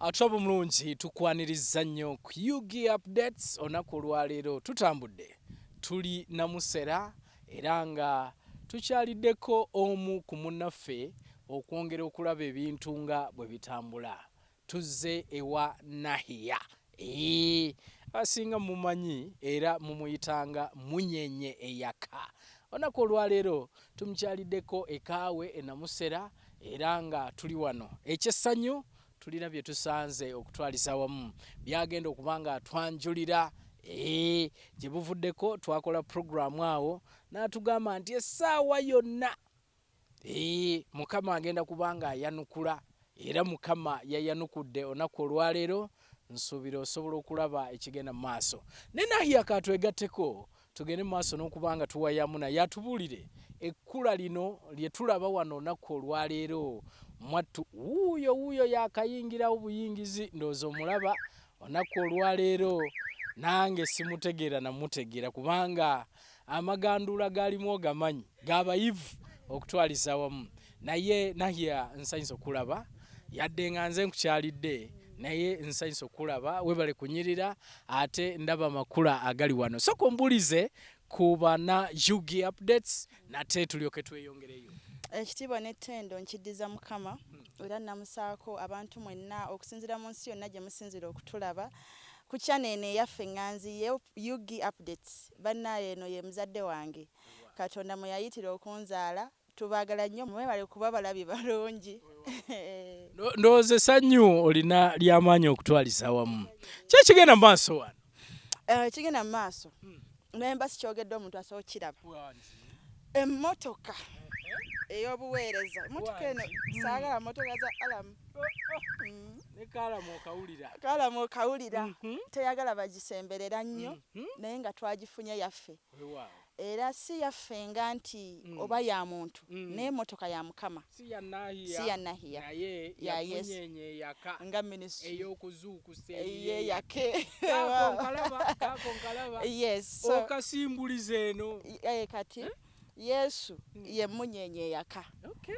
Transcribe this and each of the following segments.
Atwaba omulungi, tukwaniriza nnyo ku UG Updates. Olunaku olwaleero tutambudde, tuli Namusera era nga tukyaliddeko omu ku munnaffe okwongera okulaba ebintu nga bwe bitambula. Tuzze ewa Nahiya. Ee, abasinga mumanyi era mumuyitanga Munyenye Eyaka. Olunaku olwaleero tumukyaliddeko ekaawe e Namusera era nga tuli wano. Ekyessanyu, tulina bye tusanze okutwaliza awamu byagenda okuba nga atwanjulira. Ee, gye buvuddeko twakola puroguramu awo n'atugamba nti essaawa yonna, ee, Mukama agenda kuba nga ayanukula, era Mukama yayanukudde olunaku olwaleero. Nsuubira osobola okulaba ekigenda mu maaso. Ne Nahiya katwegatteko, tugende mu maaso n'okuba nga tuwayamu naye atubuulire ekkula lino lye tulaba wano olunaku olwaleero. Mwattu wuuyo wuuyo yakayingirawo buyingizi, ndowooza omulaba olunaku olwaleero. Nange simutegeera namutegeera kubanga amaganduula galimu ogamanyi gabayivu okutwaliza awamu. Naye Nahiya, nsanyusa okulaba, yadde nga nze nkukyalidde, naye nsanyusa okulaba. Webale kunyirira, ate ndaba amakula agali wano. Soka ombulize ku bana UG Updates, nate tulyoke tweyongereyo. Ekitiibwa n'ettendo nkiddiza Mukama, era namusaako abantu mwenna okusinziira mu nsi yonna gye musinziira okutulaba ku channel eno eyaffe eŋŋanzi ye UG Updates. Bannaaye, eno ye muzadde wange, Katonda mwe yayitira okunzaala. Tubaagala nnyo, mwebale kuba balabi balungi. Ndowooza essanyu olina ly'amaanyi okutwaliza awamu. Ki ekigenda mu maaso wano? Ekigenda mu maaso, naye mba sikyogedde omuntu asobola okukiraba. Emmotoka ey'obuweereza, emmotoka eno, saagala mmotoka za alamu. Ne kaalamu okawulira. Kaalamu okawulira, teyagala bagisemberera nnyo, naye nga twagifunye yaffe, era si yaffe nga nti oba ya muntu, naye emmotoka ya Mukama. Si ya Nahiya. Si ya Nahiya. Naye ya Yesu. Munyenye Eyaka nga ministry ey'okuzuukusa. Eyeyake. Kaako nkalaba, kaako nkalaba. Yes, so okasimbuliza eno. Kati Yesu ye munyenye eyaka.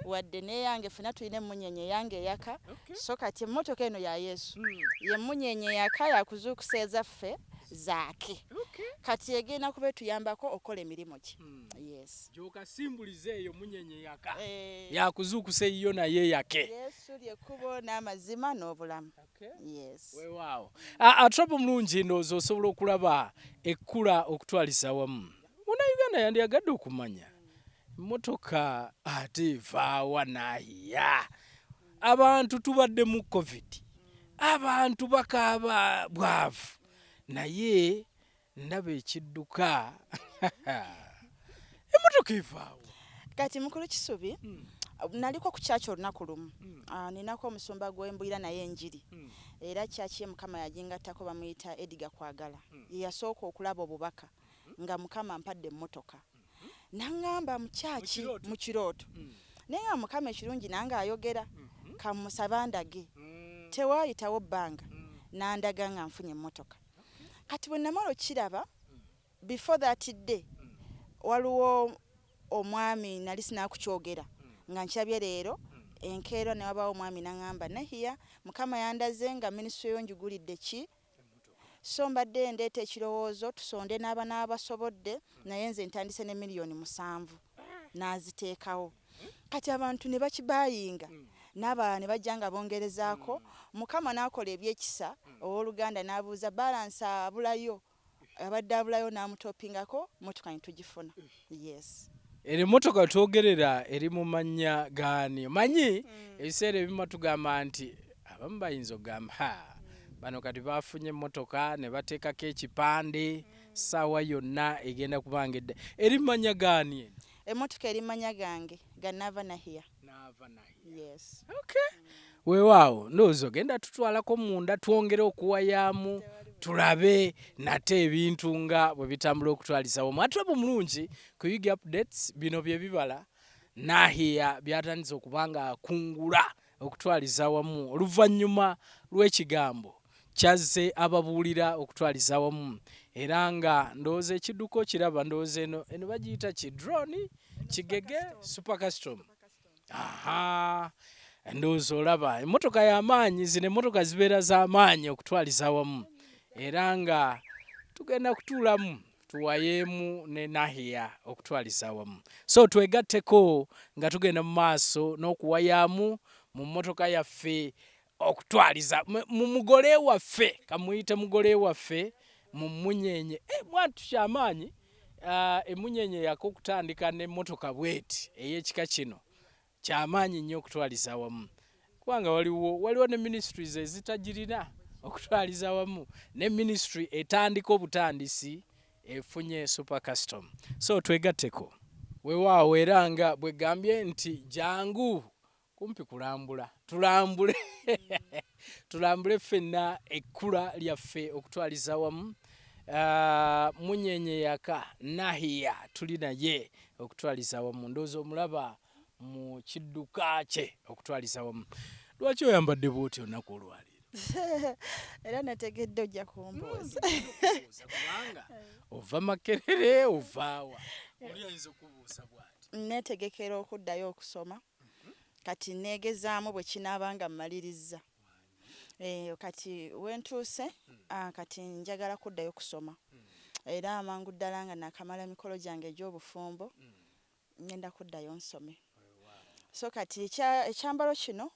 Wadde neyange, fena tulina emunyenye eyange eyaka. So kati emmotoka eno ya Yesu, ye munyenye eyaka, yakuzuukusa ezaffe zaake. Kati egenda kuba etuyambako okukola emirimu gye. Yes. Gyokasimbuliza eyo Munyenye Eyaka. Yakuzuukusa eyiyo naye eyake. Yesu lyekkubo n'amazima n'obulamu. Yes. Weewaawo, atropo mulungi, ndowooza osobola okulaba ekkula okutwaliza awamu. Munnayuganda yandiyagadde okumanya emmotoka ate evaawa? Naahiya, abantu tubadde mu COVID, abantu bakaaba bwavu, naye ndaba ekidduka, emmotoka evaawa? Kati mukulu Kisubi, naliko ku kyaki olunaku lumu. Ah, ninako omusumba gwembwira naye enjiri, era kyaki ye Mukama yagingattako, bamuyita Ediga Kwagala. Ye yasooka okulaba obubaka nga Mukama mpadde emmotoka, naŋŋamba mu kyaki mu kirooto, naye nga Mukama ekirungi nange ayogera, kamusaba ndage. Tewaayitawo bbanga nandaga nga nfunye emmotoka. Kati bwe namala okukiraba, before that day waliwo omwami, nali sinakukyogera nga nkirabye leero enkeera, ne wabaawo omwami naŋŋamba, "Nahiya, Mukama yandaze nga minisitule yo njigulidde ki, so mbadde ndeeta ekirowoozo tusonde n'aba n'abasobodde, naye nze ntandise ne miliyoni 7." N'aziteekawo. Kati abantu ne bakibayinga, n'abalala ne bajja nga bongerezaako. Mukama n'akola ebyekisa, owooluganda n'abuuza balance abulayo, abadde abulayo, n'amutopingako, motoka ne tugifuna. Yes. Ero emmotoka twogerera eri mu mannya gaani? Omanyi ebiseera ebimu tugamba nti abamu bayinza okugamba, "Ha, bano kati bafunye emmotoka ne bateekako ekipande, ssaawa yonna egenda kubanga edda." Eri mu mannya gaani eno? Emmotoka eri mu mannya gange ga Naava Nahiya. Naava Nahiya. Yes. Okay, weewaawo, ndowooza ogenda tutwalako munda twongere okuwayaamu, tulabe nate ebintu nga bwe bitambula okutwaliza wamu. Ate oba omulungi ku UG Updates, bino bye bibala Nahiya byatandise okuba nga akungula okutwaliza awamu oluvannyuma lw'ekigambo kyazze ababuulira okutwaliza awamu. Era nga ndowooza ekidduka okiraba, ndowooza eno bagiyita ki, drone, kigege, super custom. Aha. Ndowooza olaba emmotoka y'amaanyi, zino emmotoka zibeera z'amaanyi okutwaliza awamu, era nga tugenda kutuulamu tuwayeemu ne Nahiya okutwaliza awamu. So twegatteko nga tugenda mu maaso n'okuwayaamu mu mmotoka yaffe okutwaliza mu mugole waffe, kamuyite mugole waffe mu mmunyeenye. Eh, mwantu kyamaanyi emmunyeenye yaka okutandika n'emmotoka bweti ey'ekika kino kyamaanyi nnyo okutwaliza awamu, kubanga waliwo ne ministries ezitagirina okutwaliza awamu, ne ministry etandika obutandisi efunye super custom. So twegatteko. Weewaawo, era nga bwe gambye nti jangu kumpi kulambula, tulambule ffenna ekkula lyaffe okutwaliza awamu. Munyenye yaka Nahiya tuli naye okutwaliza awamu, ndowooza omulaba mu kidduka kye okutwaliza awamu. Lwaki oyambadde bw'oti olunaku olwaleero? Era nategedde ojja kumbuuza. Kubanga ova Makerere, ovaawa? Oli ayinza okubuuza bw'ati. Neetegekera okuddayo okusoma. Kati neegezaamu bwe kinaaba nga mmalirizza. Kati wentuuse, kati njagala kuddayo kusoma, era amangu ddala nga nakamala emikolo gyange egy'obufumbo ngenda kuddayo nsome. So kati ekyambalo kino,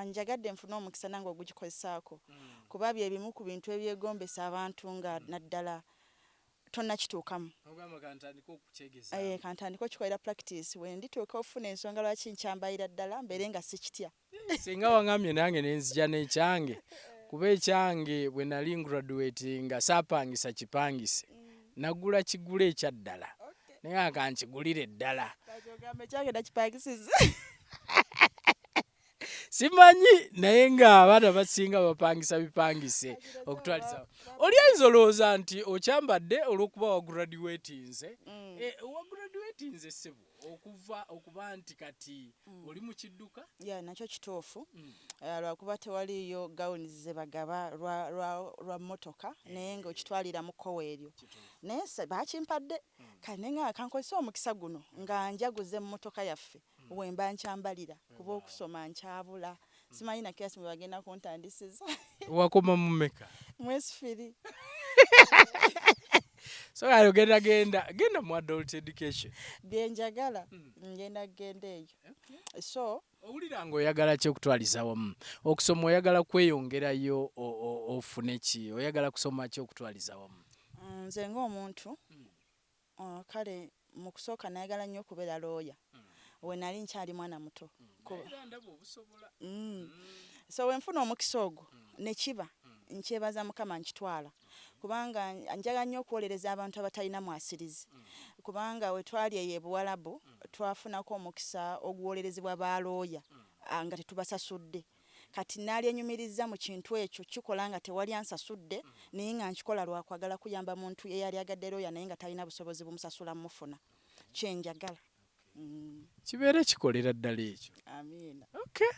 njagadde nfune omukisa nange ogugikozesaako, kuba bye bimu ku bintu ebyegombesa abantu nga naddala tonnakituukamu. Ogamba kantandike okukyegezaamu. Kantandike okukikolera practice, we ndituuka okufuna ensonga lwaki nkyambalira ddala mbeere nga sikitya. Singa waŋŋambye nange nenzija n'ekyange, kuba ekyange bwe nali graduate nga saapangisa kipangise, nagula kigule ekyaddala, naye nga kankigulire ddala. Kati ogamba ekyange nakipangisiza? Simanyi, naye ng'abaana basinga bapangisa bipangise okutwaliza. Oli ayinza olowooza nti okyambadde olw'okuba wagraduatinze. Wagraduatinze ssebo okuva okuba nti kati oli mu kidduka? Ya, nakyo kituufu. Lwakuba tewaliiyo gawuni ze bagaba lwa mmotoka, naye ng'okitwalira mu kkowa eryo, naye bakimpadde. Kale ne nga kankozese omukisa guno nga njaguza emmotoka yaffe wemba nkyambalira, kuba okusoma nkyabula, simanyi na kiasi mwe bagenda kuntandisiza. Wakoma mu meka? Mu S3. So kale ogenda genda mu adult education. Byenjagala, ngenda genda eyo, so Owulira ng'oyagala ki okutwaliza wamu? Okusoma oyagala kweyongerayo ofune ki? Oyagala kusoma ki okutwaliza wamu? Nze ng'omuntu, kale mu kusooka nayagala nnyo okubeera looya we nali nkyali mwana muto. Era ndaba obusobola. So wenfuna omukisa ogwo ne kiba nkyebaza Mukama, nkitwala, kubanga njagala nnyo okuwolereza abantu abatalina mwasirizi, kubanga we twali eyo e Buwalabu twafunako omukisa oguwolerezebwa balooya nga tetubasasudde. Kati naalyenyumiriza mu kintu ekyo kikola nga tewali ansasudde, naye nga nkikola lwakwagala kuyamba muntu eyali agadde looya naye nga talina busobozi bumusasula mufuna kyenjagala. Kibeere kikolera ddala ekyo. Amiina. Okay,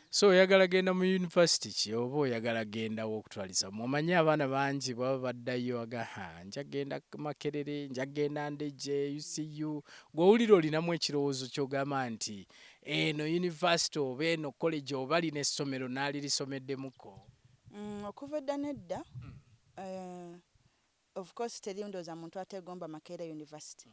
so oyagala genda mu university ki oba oyagala gendawo okutwaliza mu? Omanyi abaana bangi baba baddayo aga ha nja genda Makerere, nja genda Ndejje, UCU. Gw'owulira olinamu ekirowoozo ky'ogamba nti eno university oba eno college oba lino essomero naalirisomeddemukko? Okuva edda nedda, of course teri ndowooza muntu ategomba Makerere University.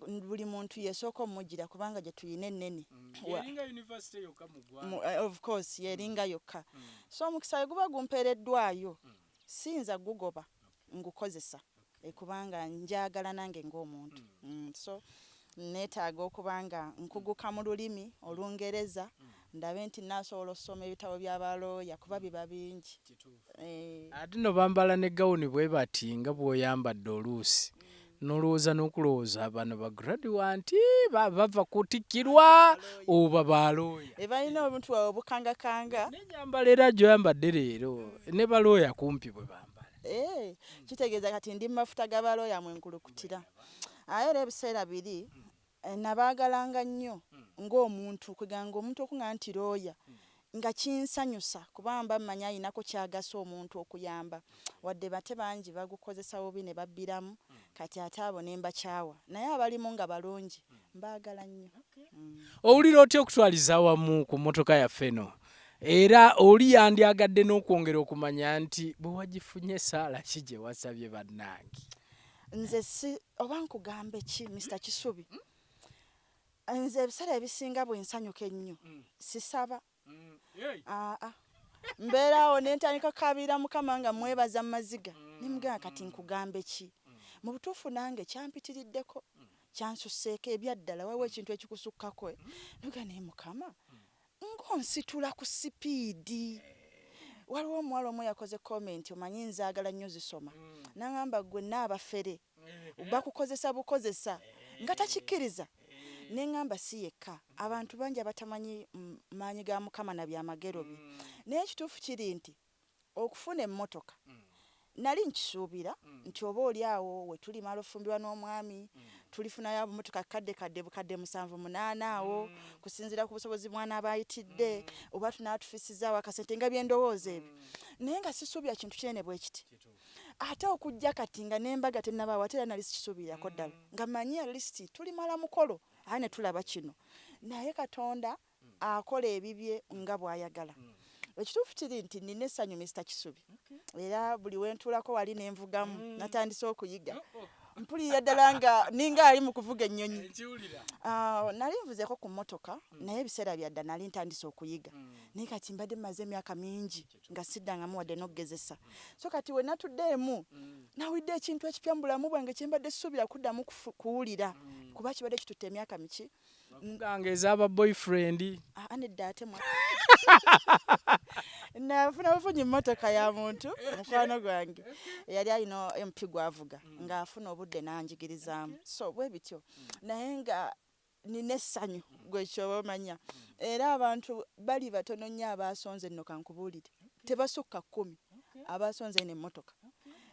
Buli muntu yesooka omugira kubanga gye tuyina ennene. Yeringa university yokka mu ggwanga. Of course yeringa yokka. So omukisa we guba gumpeereddwayo siyinza gugoba, ngukozesa, kubanga njagala nange ng'omuntu. So neetaaga okuba nga nkuguka mu lulimi Olungereza, ndabe nti naasobola okusoma ebitabo by'abalooya kuba biba bingi. Ate no bambala ne gawuni bwe bati nga bw'oyambadde, oluusi n'olowooza n'okulowooza bano bagraduate bava kutikkirwa oba balooya. Balina obuntu bwabwe obukangakanga. N'ennyambala era gy'oyambadde leero ne balooya kumpi bwe bambala. Kitegeeza kati ndi mu mafuta g'abalooya mwenkulukutira. Aye era ebiseera biri nabaagalanga nnyo ng'omuntu, kwegamba omuntu okuŋŋamba nti looya nga kinsanyusa, kuba mba mmanyi ayinako kyagasa omuntu okuyamba, wadde bate bangi bagukozesa bubi ne babbiramu. Kati ate abo ne mbakyawa, naye abalimu nga balungi mbaagala nnyo. Owulira otya okutwaliza awamu ku mmotoka yaffe eno? Era oli yandyagadde n'okwongera okumanya nti bwe wagifunye ssaala ki gye wasabye bannange? Nze si oba nkugambe ki, Mr Kisubi, nze ebiseera ebisinga bwe nsanyuka ennyo sisaba. Aa, mbeeraawo ne ntandika kukaabirira Mukama nga mwebaza mu maziga, ne mugamba kati nkugambe ki? Mu butuufu nange kyampitiriddeko, kyansusseeko ebyaddala. Waliwo ekintu ekikusukkako noga naye Mukama ng'onsitula ku sipiidi. Waliwo omuwala omu yakoze comment, omanyi nzaagala nnyo zisoma, n'aŋŋamba gwe naabafere bakukozesa bukozesa, nga takikkiriza. Ne ŋŋamba si yekka, abantu bangi abatamanyi maanyi ga Mukama na byamagero bye. Naye ekituufu kiri nti okufuna emmotoka nali nkisuubira nti oba oli awo we tulimala ofumbirwa n'omwami tulifunayo obumotoka kadde kadde bukadde 7 8 awo, kusinziira ku busobozi mwana aba ayitidde, oba tunaatufisizaawo akasente, nga byendowooza ebyo. Naye nga sisuubira kintu kinene bwe kiti. Ate okujja kati nga n'embaga tennabaawo, ate era nali sikisuubirako ddala, nga manyi at least tulimala mukolo aye ne tulaba kino. Naye Katonda akola ebibye nga bw'ayagala. Ekituufu kiri nti nina essanyu, Mr Kisubi, era buli wentuulako wali nenvugamu, natandise okuyiga, mpulira ddala nga ninga ali mu kuvuga ennyonyi. Nali nvuzeeko ku mmotoka, naye ebiseera byadda nali ntandise okuyiga, naye kati mbadde mmaze emyaka mingi nga siddangamu wadde n'okugezesa. So kati we natuddeemu nawulidde ekintu ekipya mu bulamu bwange kye mbadde sisuubira kuddamu kuwulira, kuba kibadde kitutte emyaka miki. Wavuganga ez'aba boyfriend? Aa, nedda, ate nafuna bufunyi mmotoka ya muntu mukwano gwange eyali alina MP gwavuga, ng'afuna obudde n'anjigirizaamu. So bwe bityo, naye nga nina essanyu gwe kyoba omanya. Era abantu bali batono nnyo abasonze nno, kankubuulire, tebasukka 10 abasonze eno emmotoka,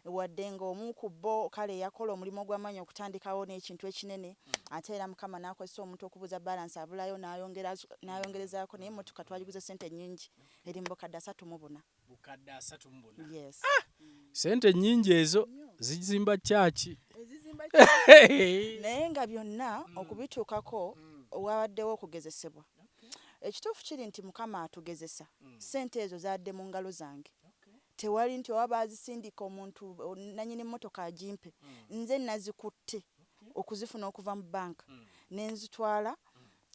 wadde ng'omu ku bo kale yakola omulimu ogw'amaanyi okutandikawo n'ekintu ekinene, ate era Mukama n'akozesa omuntu okubuuza balance abulayo n'ayongerezaako. Naye emmotoka twagiguze ssente nnyingi, eri mu bukadde 34. Bukadde 34? Yes. Sente nnyingi ezo, zizimba kyaki. Naye nga byonna okubituukako wabaddewo okugezesebwa. Ekituufu kiri nti Mukama atugezesa. Ssente ezo zaadde mu ngalo zange, tewali nti oba baazisindika omuntu nanyini mmotoka agimpe. Nze nazikutte okuzifuna okuva mu banka, nenzitwala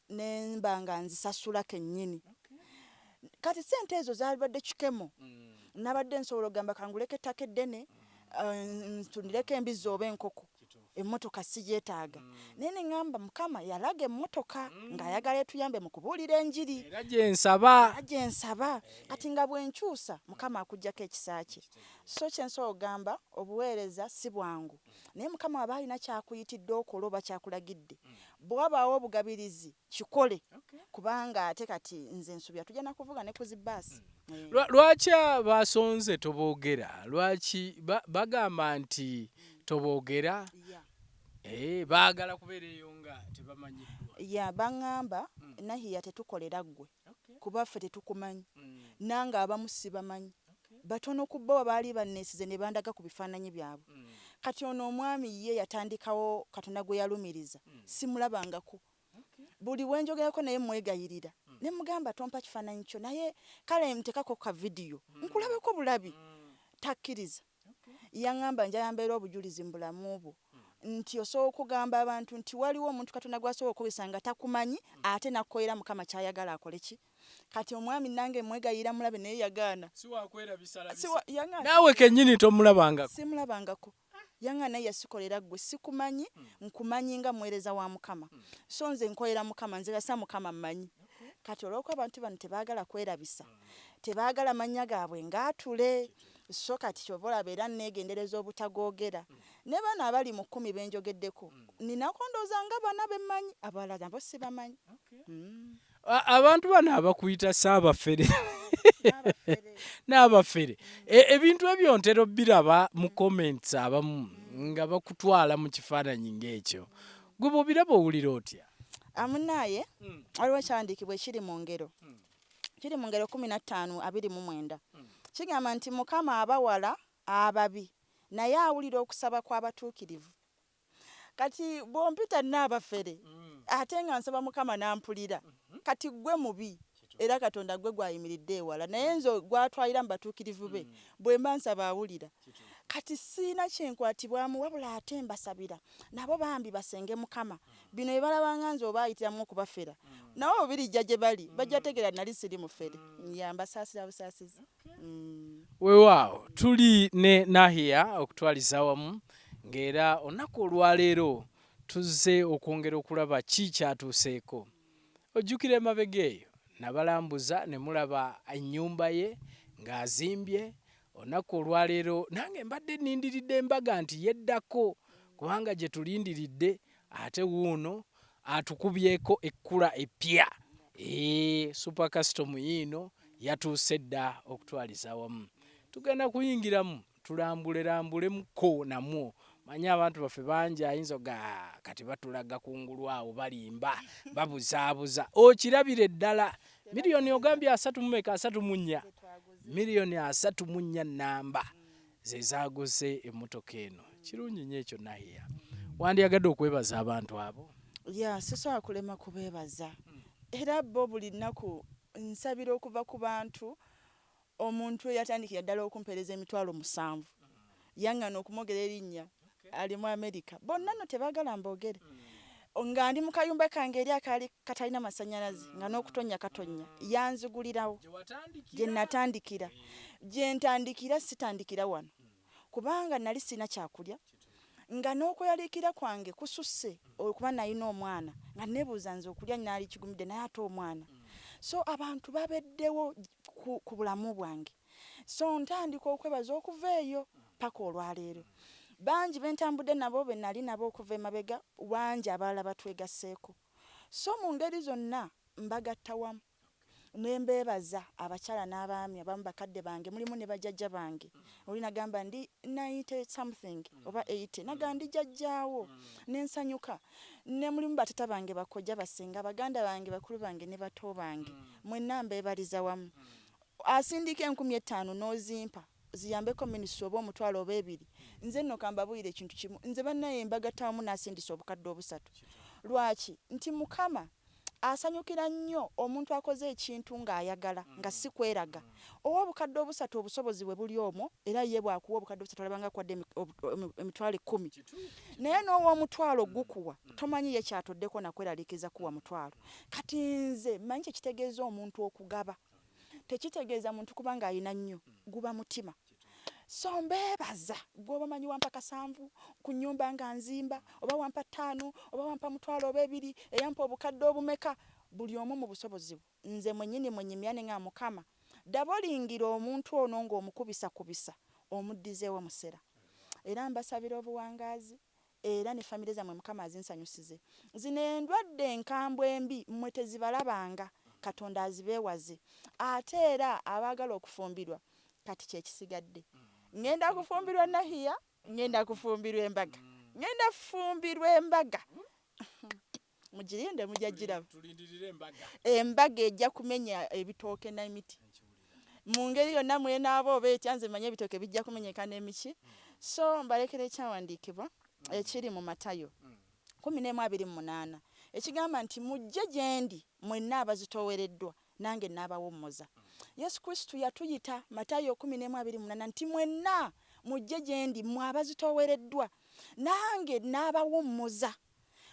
nemba nga nzisasula kennyini. Kati sente ezo zalibadde kikemo, nabadde nsobola okugamba kanguleko ettaka eddene, ntundireko embizzi oba enkoko, emmotoka sigyetaaga. Naye neŋŋamba Mukama yalaga emmotoka ng'ayagala etuyambe mu kubuulira enjiri. Era gyensaba. Era gyensaba. Kati nga bwe nkyusa, Mukama akugjako ekisa kye. So kyensobola okugamba, obuweereza si bwangu, naye Mukama aba alina kyakuyitidde okola oba kyakulagidde, bwewabaawo obugabirizi kikole, kubanga ate kati nze nsubira tujja nakuvuga ne ku zi baasi. Lwaki abasonze toboogera? Lwaki bagamba nti toboogera? Baagala kubeera eyo nga tebamanyiddwa. Ya, baŋŋamba Nahiya tetukolera ggwe, kuba ffe tetukumanyi. Nange abamu sibamanyi, batono ku bo baali banneesize ne bandaga ku bifaananyi byabwe. Kati ono omwami ye yatandikawo, Katonda gwe yalumiriza, simulabangako. Buli wenjogerako naye mwegayirira ne mugamba tompa kifaananyi kyo, naye kale ntekako ka vidiyo nkulabeko bulabi. Takkiriza. Yaŋŋamba njayambeera obujulizi mu bulamu bwo nti osobola okugamba abantu nti waliwo omuntu Katonda gw'asobola okukozesa nga takumanyi, ate nakkolera Mukama kyayagala akole ki. Kati omwami nange mwegayirira mulabe, naye yagaana. Naawe kennyini tomulabangako? Simulabangako. Yaŋŋana naye yasikolera ggwe, sikumanyi, nkumanyi nga muweereza wa Mukama. So nze nkolera Mukama, nze gasa Mukama mmanyi. Kati olw'okuba abantu bano tebaagala kwerabisa, tebaagala mannya gaabwe ngaatule, so kati kyova olaba era neegendereza obutagoogera. Ne bano abali mu 10 benjogeddeko, ninako ndowooza nga bana bemmanyi, abalala nabo sibamanyi. Abantu bano abakuyita saabafere n'abafere, ebintu ebyo ntera obiraba mu comments, abamu nga bakutwala mu kifaananyi ng'ekyo. Gwe bw'obiraba owulira otya? Amunaaye, waliwo ekyawandiikibwa ekiri mu ngero, kiri mu ngero 15:29, kigamba nti Mukama abawala ababi, naye awulira okusaba kw'abatuukirivu. Kati bw'ompita nnaabafere ate nga nsaba Mukama n'ampulira, kati ggwe mubi era Katonda gwe gwayimiridde ewala, naye nze gwatwalira mu batuukirivu be, bwe mba nsaba awulira. Kati siina kyenkwatibwamu, wabula ate mbasabira nabo bambi basenge Mukama. Bino bye balabanga nze oba ayitiramu okubafera, nabo birijja gye bali, bajja tegeera nali siri mufere. Ya mbasaasira busaasizi. Weewaawo tuli ne Nahia okutwaliza awamu, ng'era olunaku olwaleero tuzze okwongera okulaba ki kyatuuseeko. Ojjukira emabega eyo nabalambuza ne mulaba ennyumba ye ng'azimbye. Olunaku olwaleero nange mbadde nnindiridde embaga nti yeddako, kubanga gye tulindiridde, ate wuuno atukubyeko ekkula eppya. Super Custom yiino yatuuse dda okutwaliza awamu. Tugenda kuyingiramu tulambulerambulemuko namwo. Manyi abantu baffe bangi ayinza oga kati batulaga kungulu awo balimba babuzaabuza. Okirabire ddala miliyoni ogambye asatu mu meka? 34. Miliyoni 34 namba ze zaaguze emmotoka eno. Kirungi nnyo ekyo. Nahia, wandyagadde okwebaza abantu abo? Ya, sisobola kulema kubeebaza. Era bo buli nnaku nsabira okuva ku bantu. Omuntu eyatandikira ddala okumpeereza 70,000 yaŋŋana okumwogera erinnya, ali mu Amerika. Bonna nno tebaagala mboogere. Nga ndi mu kayumba kange eri akaali katalina masannyalaze, nga n'okutonnya katonnya, yanzigulirawo gye natandikira, gye ntandikira. Sitandikira wano kubanga nali sirina kyakulya, nga n'okweraliikira kwange kususse okuba nalina omwana, nga neebuuza nze okulya naali kigumidde, naye ate omwana. So abantu babeddewo ku bulamu bwange, so ntandika okwebaza okuva eyo paka olwaleero. Bangi bentambudde nabo, be nali nabo okuva emabega, bangi abalala batwegasseeko. So mu ngeri zonna mbagatta wamu ne mbeebaza, abakyala n'abaami, abamu bakadde bange, mulimu ne bajjajja bange. Oli nagamba ndi 90 something oba 80, nagamba ndi jjajjaawo, ne nsanyuka. Ne mulimu batata bange, bakojja, basenga, baganda bange, bakulu bange ne bato bange, mwenna mbeebaliza wamu. Asindika 5000 n'ozimpa ziyambeko minisitule, oba omutwalo oba ebiri. Nze nno kambabuulire ekintu kimu, nze bannaye mbagatta wamu n'asindisa obukadde 3. Lwaki? Nti Mukama asanyukira nnyo omuntu akoze ekintu ng'ayagala, nga si kweraga. Owa obukadde 3, obusobozi bwe buli omwo, era ye bw'akuwa obukadde 3 olabanga akuwadde emitwalo 10. Naye n'ow'omutwalo gukuwa, tomanyi ye kyatoddeko nakweraliikiriza kuwa mutwalo. Kati nze mmanyi kyekitegeeza omuntu okugaba. Tekitegeeza muntu kubanga alina nnyo, guba mutima. So mbeebaza. Gwoba manyi wampa kasanvu ku nnyumba nga nzimba, oba wampa ttaano, oba wampa mutwalo oba ebiri, eyampa obukadde obumeka, buli omu mu busobozi bwe. Nze mwennyini mwenyimya ne nga Mukama dabolingira omuntu ono ng'omukubisakubisa omuddizeewo musera. Era mbasabira obuwangaazi, era ne famire zammwe Mukama azinsanyusize. Zino endwadde enkambwe embi mmwe tezibalabanga, Katonda azibeewaze. Ate era abaagala okufumbirwa, kati kyekisigadde, ŋŋenda kufumbirwa Nahiya, ŋŋenda kufumbirwa embaga, ŋŋenda kufumbirwa embaga, mugirinde, mujja giraba. Tulindirire embaga. Embaga ejja kumenya ebitooke n'emiti mu ngeri yonna mwenaaba oba etya. Nze manye ebitooke bijja kumenyeka n'emiki. So mbalekera ekyawandiikibwa ekiri mu Matayo 11:28 ekigamba nti, "Mujje gye ndi mwenna abazitoowereddwa, nange naabawummuza." Yesu Kristo yatuyita, Matayo 11:28, nti mwenna mujje gye ndi mmwe abazitoowereddwa, nange naabawummuza.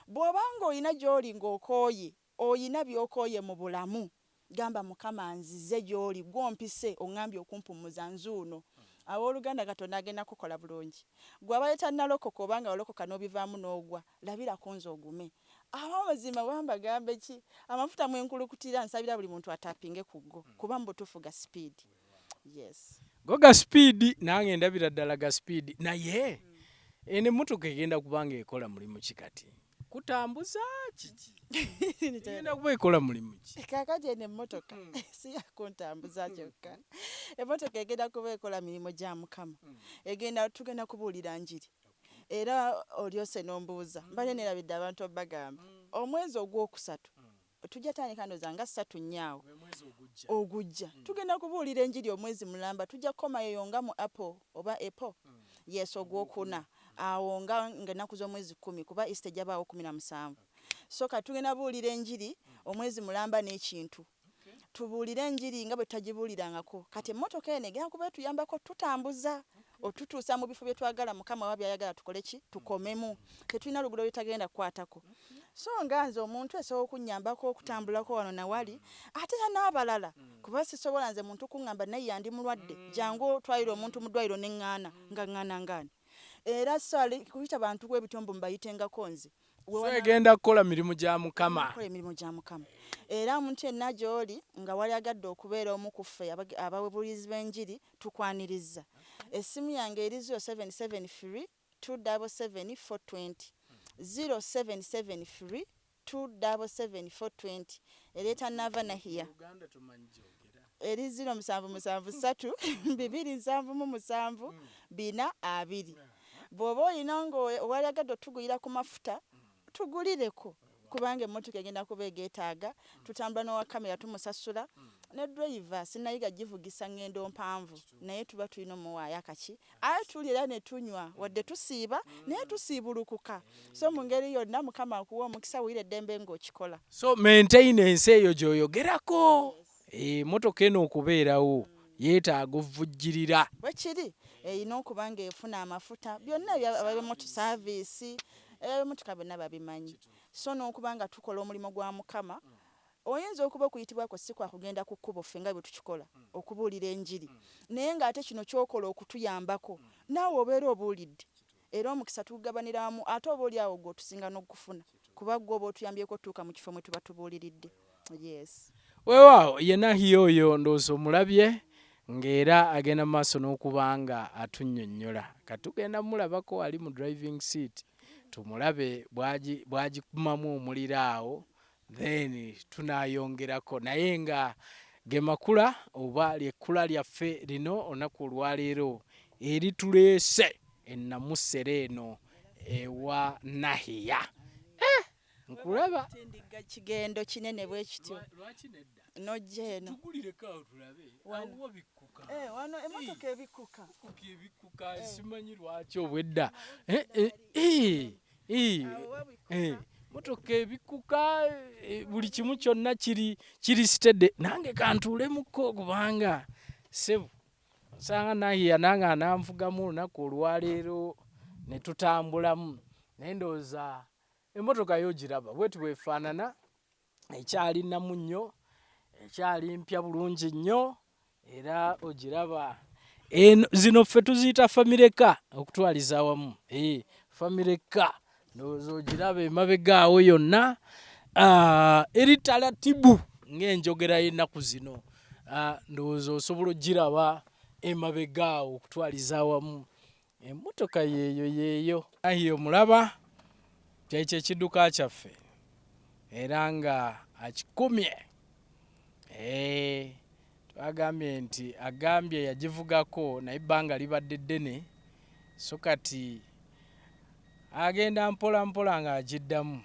Bw'obanga olina gy'oli ng'okooye, oyina by'okooye mu bulamu, gamba Mukama, nzize gy'oli, gwompise, oŋŋambye okumpummuza, nzuuno. Abooluganda, Katonda agenda kukola bulungi. Gwe abadde tannalokoka, obanga walokoka n'obivaamu n'ogwa, labirako nze ogume. Amazima bambagambe ki, amafuta mwenkulukutira, nsabira buli muntu atapinge ku go, kuba mu butuufu ga speed, yes. Go ga speed, nange ndabira ddala ga speed. Naye eno emmotoka egenda kuba nga ekola mulimu ki kati? Kutambuza kiki? Egenda kuba ekola mulimu ki? Kaakati eno emmotoka si yakuntambuza kyokka. Emmotoka egenda kuba ekola mirimu gya Mukama. Egenda, tugenda kubuulira njiri. Era olyose n'ombuuza, mbadde neerabidde abantu obagamba, omwezi ogwokusatu tujja tandika, ndowooza nga 3, 4 awo ogujja, tugenda kubuulira enjiri omwezi mulamba. Tujja kukomayo nga mu apple oba epo, yes, ogwokuna. Awo nga ennaku z'omwezi 10, kuba Easter ejjabaawo 17. So kati tugenda buulira enjiri omwezi mulamba n'ekintu, tubuulire enjiri nga bwe tutagibuulirangako. Kati emmotoka eno egenda kuba etuyambako tutambuza otutuusa mu bifo bye twagala, Mukama wa byayagala tukole ki, tukomemu. Tetulina luguudo lwetagenda kukwatako. So nga nze omuntu esobola okunnyambako okutambulako wano nawali, ate era n'abalala, kuba sisobola nze muntu kuŋŋamba naye yandi mulwadde, jangu otwalire omuntu mu ddwaliro, ne ŋŋaana nga ŋŋaana ngaani. Era so kuyita bantu bwe bityo mbu mbayitengako nze. So egenda kukola mirimu gya Mukama. Kola emirimu gya Mukama. Era omuntu yenna gy'oli nga wali agadde okubeera omu ku ffe ababuulizi b'enjiri, tukwaniriza. Essimu yange eri 0773 277 420, 0773 277 420. Ereeta Nava Nahiya. Eri 0773 277 420. Bw'oba olina nga wali agadde otugulira ku mafuta, tugulireko, kubanga emmotoka egenda kuba egeetaaga. Tutambula n'owa kamera tumusasula, ne driver sinayiga givugisa ngendo mpanvu, naye tuba tulina omuwaayo akaki, aye tuli era ne tunywa, wadde tusiiba naye tusiibulukuka. So mu ngeri yonna, Mukama akuwa omukisa, wulira eddembe ng'okikola. So maintenance eyo gy'oyogerako, emotoka eno okubeerawo yeetaaga ovujjirira. Bwekiri, erina okuba ng'efuna amafuta, byonna abamoto service, ebimotoka byonna babimanyi. So n'okuba nga tukola omulimu gwa Mukama, oyinza okuba okuyitibwako si kwa kugenda ku kkubo ffe nga bwe tukikola okubuulira enjiri, naye ng'ate kino kyokola okutuyambako, naawe obeera obuulidde, era omukisa tugugabaniramu, ate oba oli awo gwe otusinga n'okufuna, kuba gwe oba otuyambyeko otuuka mu kifo mwe tuba tubuuliridde. Yes. Weewaawo, ye Nahiya oyo, ndowooza omulabye ng'era agenda mu maaso n'okuba nga atunnyonnyola. Kati tugenda mulabako ali mu driving seat, tumulabe bw'agikumamu omuliro awo, then tunaayongerako. Naye nga ge makula oba lyekkula lyaffe lino olunaku olwaleero erituleese ennamusera eno ewa Nahiya. Nkulaba. Tindiga kigendo kinene bwe kityo. Lwaki nedda? Nojja eno. Tugulireko awo tulabe. Wano. Awo bikkuka. Wano emotoka ebikkuka. Ebikkuka, ebikkuka, simanyi lwaki obwedda. Eh, eh, eh, Awo wabikkuka. Motoka ebikkuka, buli kimu kyonna kiri steady. Nange kantuulemuko, kubanga ssebo osanga Nahiya nange ananvugamu olunaku olwaleero ne tutambulamu. Naye ndowooza emmotoka yo ogiraba bweti bwefaanana, ekyali nnamu nnyo, ekyali mpya bulungi nnyo, era ogiraba eno. Zino ffe tuziyita family car okutwaliza awamu, family car. Ndowooza ogiraba emabega awo yonna, eri talatibu ng'enjogera y'ennaku zino. Ndowooza osobola ogiraba emabega awo okutwaliza awamu, emmotoka yeeyo yeeyo. Ayi, omulaba, kyekyo ekidduka kyaffe, era nga akikumye. Twagambye nti agambye yagivugako naye ebbanga libadde ddene, so kati agenda mpola mpola ng'agiddamu.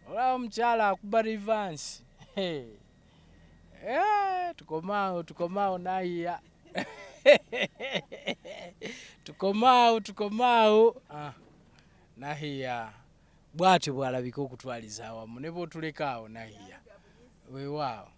Olaba omukyala akuba reverse. Tukomaawo, tukomaawo Nahiya, tukomaawo, tukomaawo. Nahiya bw'atyo bw'alabika okutwaliza awamu ne bw'otuleka awo Nahiya, weewaawo.